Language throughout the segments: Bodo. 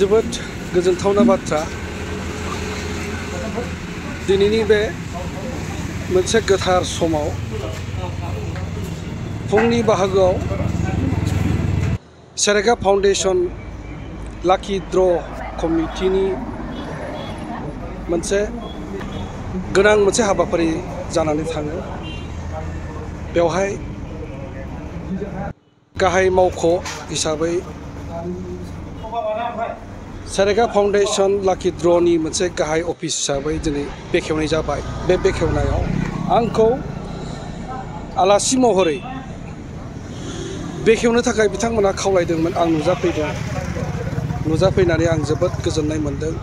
जोबोद गोजोनथावना बाथ्रा दिनैनि बे मोनसे गोथार समाव फुंनि बाहागोआव सेरेगा फाउन्डेशन लाकी ड्र कमिटिनि मोनसे गोनां मोनसे हाबाफारि जानानै थाङो। बेवहाय गाहाय मावख' हिसाबै सेरेगा फाउन्डेशन लाकी ड्रनि मोनसे गाहाय अफिस हिसाबै दिनै बेखेवनाय जाबाय। बे बेखेवनायाव आंखौ आलासि महरै बेखेवनो थाखाय बिथांमोना खावलायदोंमोन। आं नुजाफैदों। नुजाफैनानै आं जोबोद गोजोननाय मोनदों।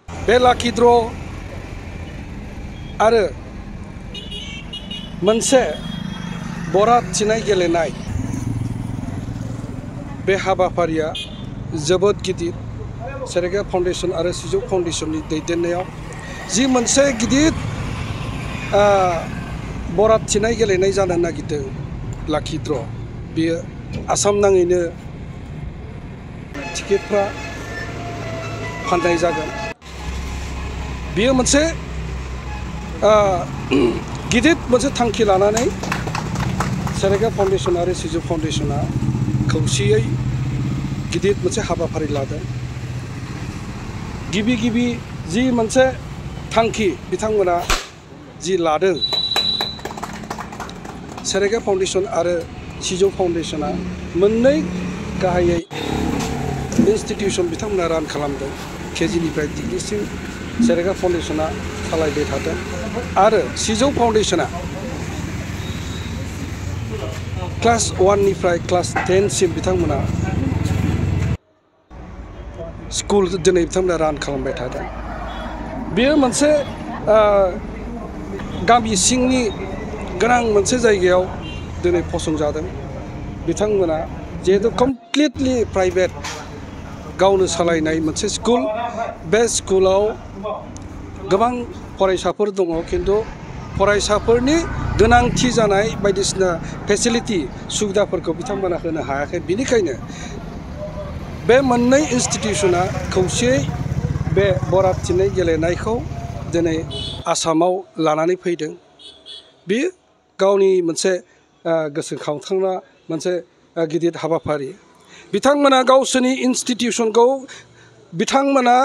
बे लाकी ड्र आरो मोनसे बराद थिनाय गेलेनाय बे हाबाफारिया जोबोद गिदिर सेरेगा फाउन्डेशन आरो सिजौ फाउन्डेशननि दैदेननायाव जि मोनसे गिदिर बराद थिनाय गेलेनाय जानो नागिरदों लाकी ड्र बेयो आसाम नाङैनो टिकेटफ्रा फाननाय जागोन। बेयो मोनसे गिदिर मोनसे थांखि लानानै सेरेगा फाउन्डेशन आरो सिजौ फाउन्डेशना खौसेयै गिदिर मोनसे हाबाफारि लादों। गिबि जि मोनसे थांखि बिथांमोना जि लादों सेरेगा फाउन्डेशन आरो सिजौ फाउन्डेशना मोननै गाहायै इन्स्टिटिउसन बिथांमोना रान खालामदों। केजिनिफ्राय डिग्रिसिम सेरेगा फाउन्डेशना सालायबाय थादों आरो सिजौ फाउन्डेशना क्लास 1 निफ्राय क्लास 10 सिम बिथांमोना स्कुल दिनै बिथांमोना रान खालामबाय थादों। बेयो मोनसे गामि सिंनि गोनां मोनसे जायगायाव दिनै फसंजादों। बिथांमोना जिहेतु कमप्लिटलि प्राइभेट गावनो सालायनाय मोनसे स्कुल। बे स्कुलाव गोबां फरायसाफोर दङ, खिन्थु फरायसाफोरनि गोनांथि जानाय बायदिसिना फेसिलिटि सुबिदाफोरखौ बिथांमोना होनो हायाखै। बेनिखायनो बे मोननै इन्स्टिटिउसना खौसेयै बे बराद थिनाय गेलेनायखौ दिनै आसामाव लानानै फैदों। बेयो गावनि मोनसे गोसोखांथावना मोनसे गिदिर हाबाफारि। बिथांमोना गावसोरनि इन्स्टिटिउसनखौ बिथांमोना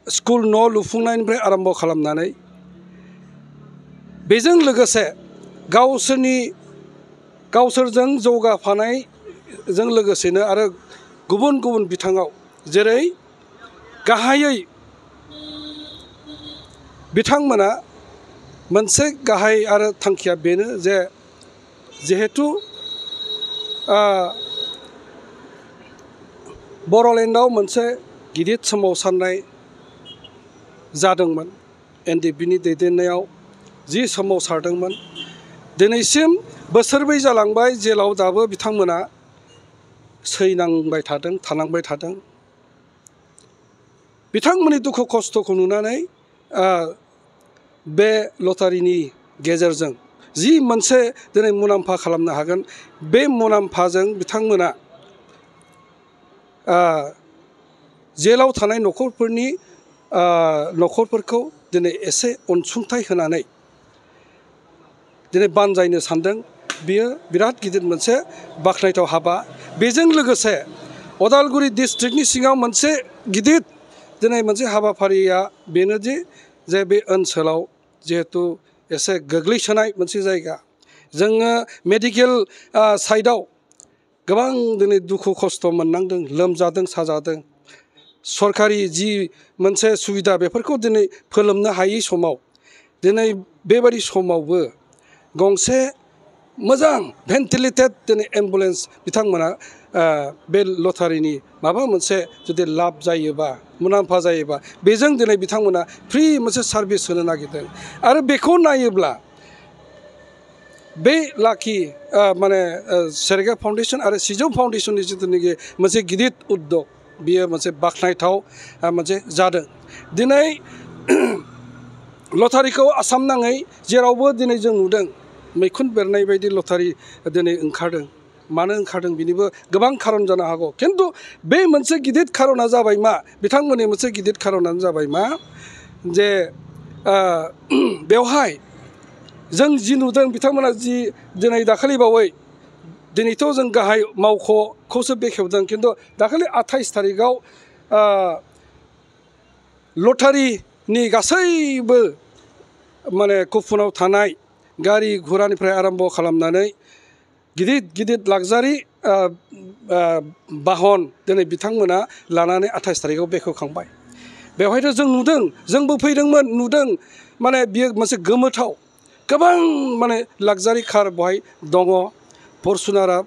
स्कुल न' लुफुंनायनिफ्राय आरम्भ खालामनानै बेजों लोगोसे गावसोरजों जौगाफानायजों लोगोसेनो आरो गुबुन बिथिङाव जेरै गाहायै बिथांमोना मोनसे गाहाय आरो थांखिया बेनो जे जिहेतु बर'लेण्डआव मोनसे गिदिर सोमावसारनाय जादोंमोन। एनडिएफबिनि दैदेननायाव जि सोमावसारदोंमोन, दिनैसिम बोसोरब्रै जालांबाय। जेलाव दाबो बिथांमोना सैनांबाय थादों, थानांबाय थादों। बिथांमोननि दुखु खस्थ'खौ नुनानै बे लटारिनि गेजेरजों जि मोनसे दिनै मुलाम्फा खालामनो हागोन, बे मुलाम्फाजों बिथांमोना जेलाव थानाय न'खरफोरखौ दिनै एसे अनसुंथाइ होनानै दिनै बानजायनो सानदों। बियो बिराद गिदिर मोनसे बाख्नायथाव हाबा। बेजों लोगोसे अदालगुरि डिस्ट्रिक्टनि सिङाव मोनसे गिदिर दिनै मोनसे हाबाफारिया बेनोदि जे बे ओनसोलाव जिहेतु एसे गोग्लैसोनाय मोनसे जायगा, जोङो मेडिकेल साइडआव गोबां दिनै दुखु खस्थ' मोननांदों, लोमजादों साजादों। सरकारि जि मोनसे सुबिदा बेफोरखौ दिनै फोलोमनो हायै समाव दिनै बेबायदि समावबो गंसे मोजां भेन्टिलेटेड दिनै एम्बुलेन्स बिथांमोना बे लटारिनि माबा मोनसे जुदि लाब जायोबा, मुलाम्फा जायोबा, बेजों दिनै बिथांमोना फ्रि मोनसे सार्भिस होनो नागिरदों। आरो बेखौ नायोब्ला बे लाकी सेरेगा फाउन्डेशन आरो सिजौ फाउन्डेशननि जिथुनाखि मोनसे गिदिर उद्योग, बियो मोनसे बाख्नायथाव मोनसे जादों। दिनै लटारिखौ आसाम नाङै जेरावबो दिनै जों नुदों, मैखुन बेरनाय बायदि लटारि दिनै ओंखारदों मानो ओंखारदों बिनिबो गोबां खारन जानो हागौ खिन्थु बे मोनसे गिदिर खारना जाबाय मा बिथांमोननि मोनसे गिदिर खारनानो जाबाय मा जे बेवहाय जों जि नुदों बिथांमोना जि दिनै दाखालि बावै दिनैथ' जों गाहाय मावख'खौसो बेखेवदों खिन्थु दाखालि 28 थारिखआव लटारिनि गासैबो माने कुपनाव थानाय गारि घोरानिफ्राय आरम्भ खालामनानै गिदिर गिदिर लाक्जारि बाहन दिनै बिथांमोना लानानै 28 थारिखआव बेखेवखांबाय बेवहायथ' जों नुदों जोंबो फैदोंमोन नुदों माने बियो मोनसे गोमोथाव गोबां माने लाक्जारि कार बेवहाय दङ फर्चुनारा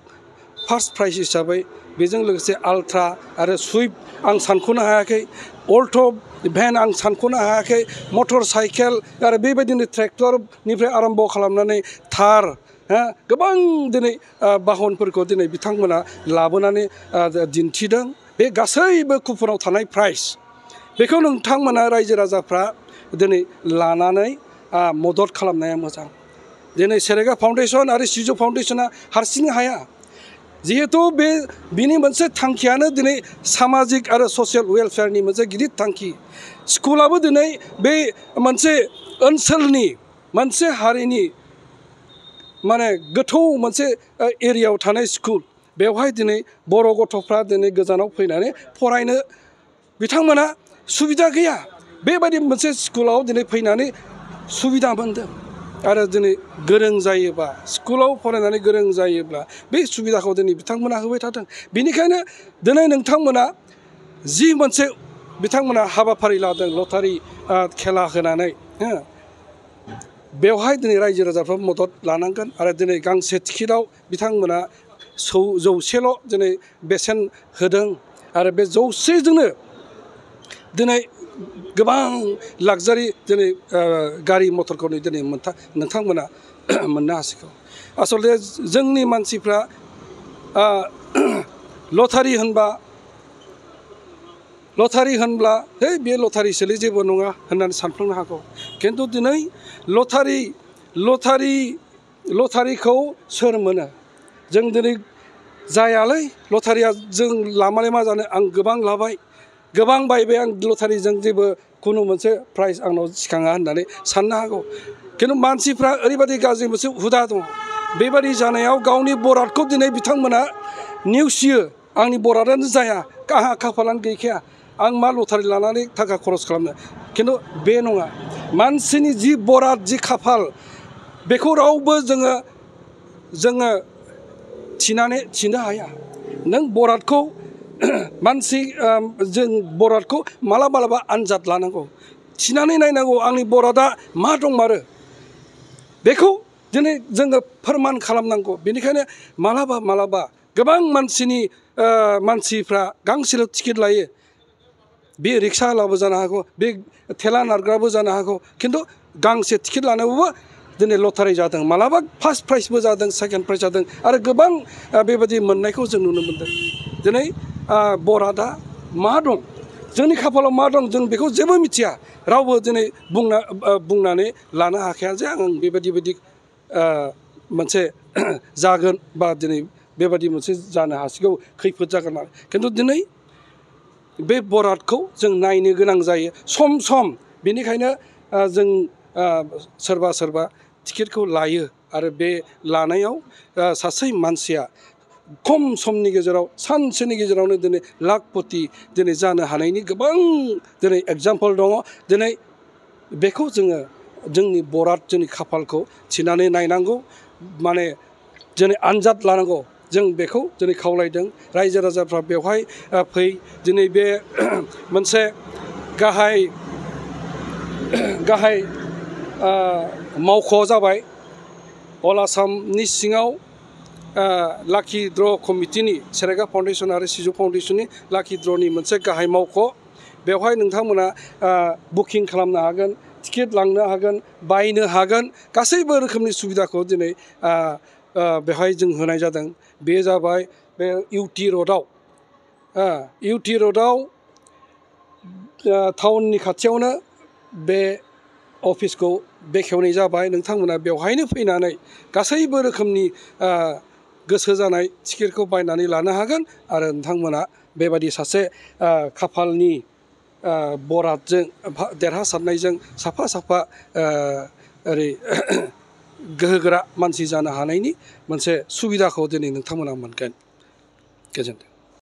फार्स्ट प्राइस हिसाबै बेजों लोगोसे आल्ट्रा आरो सुइफ्ट आं सानख'नो हायाखै अल्ट' भेन आं सानख'नो हायाखै मटर साइकेल आरो बेबायदिनो ट्रेक्टरनिफ्राय आरम्भ खालामनानै थार गोबां दिनै बाहनफोरखौ दिनै बिथांमोना लाबोनानै दिन्थिदों बे गासैबो कुपनाव थानाय प्राइस बेखौ नोंथांमोना रायजो राजाफ्रा दिनै लानानै मदद खालामनाया मोजां दिनै सेरेगा फाउन्डेसन आरो सिजौ फाउन्डेसना हारसिंनो हाया जिहेतु बिनि मोनसे थांखियानो दिनै सामाजिक आरो ससियेल वेलफेयारनि मोनसे गिदिर थांखि स्कुलाबो दिनै बे मोनसे ओनसोलनि मोनसे हारिनि माने गोथौ मोनसे एरियायाव थानाय स्कुल बेवहाय दिनै बर' गथ'फ्रा दिनै गोजानाव फैनानै फरायनो बिथांमोना सुबिदा गैया बेबायदि मोनसे स्कुलाव दिनै फैनानै सुबिदा मोनदों आरो दिनै गोरों जायोबा स्कुलाव फरायनानै गोरों जायोब्ला बे सुबिदाखौ दिनै बिथांमोना होबाय थादों बेनिखायनो दिनै नोंथांमोना जि मोनसे बिथांमोना हाबाफारि लादों लटारि खेला होनानै बेवहाय दिनै रायजो राजाफ्रा मदद लानांगोन आरो दिनै गांसे टिकेटआव बिथांमोना 100ल' दिनै बेसेन होदों आरो बे 100जोंनो दिनै गोबां लाक्जारि दिनै गारि मथरखौ दिनै नोंथांमोना मोननो हासिगौ आसलथे जोंनि मानसिफ्रा लटारि होनब्ला है बे लटारिसोलै जेबो नङा होननानै सानफ्लांनो हागौ खिन्थु दिनै लटारिखौ सोर मोनो जों दिनै जायालै लटारिया जों लामाले मा जानो आं गोबां लाबाय गोबां बायबाय आं लटारिजों जेबो खुनु मोनसे प्राइस आंनाव सिखाङा होननानै साननो हागौ खिन्थु मानसिफ्रा ओरैबायदि गाज्रि मोनसे हुदा दङ बेबायदि जानायाव गावनि बरादखौ दिनै बिथांमोना नेवसियो आंनि बरादानो जाया आंहा खाफालानो गैखाया आं मा लटारि लानानै थाखा खरस खालामनो खिन्थु बे नङा मानसिनि जि बराद जि खाफाल बेखौ रावबो जोङो थिनो हाया नों बरादखौ जों बरादखौ मालाबा आनजाद लानांगौ थिनानै नायनांगौ आंनि बरादा मा दंमारो बेखौ दिनै जोङो फोरमान खालामनांगौ बेनिखायनो मालाबा गोबां मानसिफ्रा गांसेल' टिकेट लायो बे रिक्सावालाबो जानो हागौ बे थेला नारग्राबो जानो हागौ खिन्थु गांसे टिकेट लानायावबो दिनै लटारि जादों मालाबा फार्स्ट प्राइजबो जादों सेकेन्ड प्राइज जादों आरो गोबां बेबायदि मोननायखौ जों नुनो मोनदों दिनै बरादा मा दं जोंनि खाफालाव मा दं जों बेखौ जेबो मिथिया रावबो दिनै बुंनानै लानो हाखाया जे आं बेबायदि मोनसे जागोन बा दिनै बेबायदि मोनसे जानो हासिगौ खैफोद जागोन खिन्थु दिनै बे बरादखौ जों नायनो गोनां जायो सम बेनिखायनो जों सोरबा टिकेटखौ लायो आरो बे लानायाव सासे मानसिया खम समनि गेजेराव सानसेनि गेजेरावनो दिनै लाखपति दिनै जानो हानायनि गोबां दिनै एग्जाम्पल दङ दिनै बेखौ जोंनि बराद जोंनि खाफालखौ थिनानै नायनांगौ माने दिनै आनजाद लानांगौ जों बेखौ दिनै खावलायदों रायजो राजाफ्रा बेवहाय फै दिनै बे मोनसे गाहाय मावख' जाबाय अल आसामनि सिङाव लाकि द्र कमिटिनि सेरेगा फाउन्डेसन आरो सिजौ फाउन्डेसननि लाकि द्रनि मोनसे गाहाय मावख' बेवहाय नोंथांमोना बुकिं खालामनो हागोन टिकेट लांनो हागोन बायनो हागोन गासैबो रोखोमनि सुबिदाखौ दिनै बेवहाय जों होनाय जादों बे जाबाय बे इउटि र'डआव टाउननि खाथियावनो बे अफिसखौ बेखेवनाय जाबाय नोंथांमोना बेवहायनो फैनानै गासैबो रोखोमनि गोसो जानाय टिकेटखौ बायनानै लानो हागोन आरो नोंथांमोना बेबायदि सासे खाफालनि बरादजों देरहासारनायजों साफा साफा ओरै गोहोगोरा मानसि जानो हानायनि मोनसे सुबिदाखौ दिनै नोंथांमोना मोनगोन। गोजोन्थों।